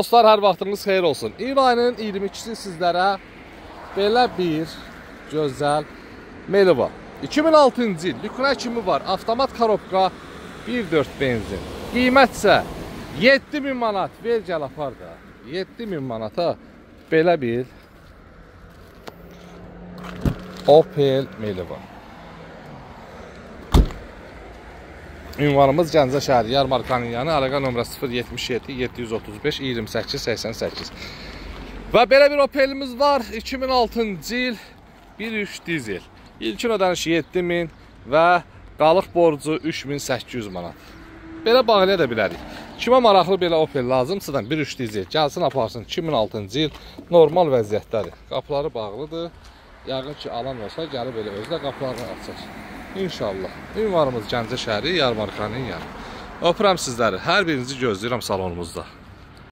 Dostlar, hər vaxtınız xeyir olsun. İyul ayının 22-si sizlərə belə bir gözəl Meliva. 2006-cı il, Lükuna kimi var, avtomat korobka, 1.4 benzin. Qiymət isə 7000 manat. Ver gəl apar da. 7000 manata belə bir Opel Meliva. Ünvanımız Gəncə şəhəri, Yarmarkanın yanı, əlaqə nömrəsi 077 735 28 88. Və belə bir Opelimiz var, 2006-cı il, 1.3 dizel. İlkin ödənişi 7000 və qalıq borcu 3800 manat. Belə bağlaya da bilərik. Kimə maraqlı belə Opel lazımsa da 1.3 dizel, gəlsin aparsın. 2006-cı il normal vəziyyətdədir. Qapıları bağlıdır. Yəqin ki, alan olsa gəlib elə özü də qapılarını açar. İnşallah. Ünvanımız Gəncə şəhəri, Yarmarkanın yanı. Öpürəm sizləri. Hər birinizi gözləyirəm salonumuzda.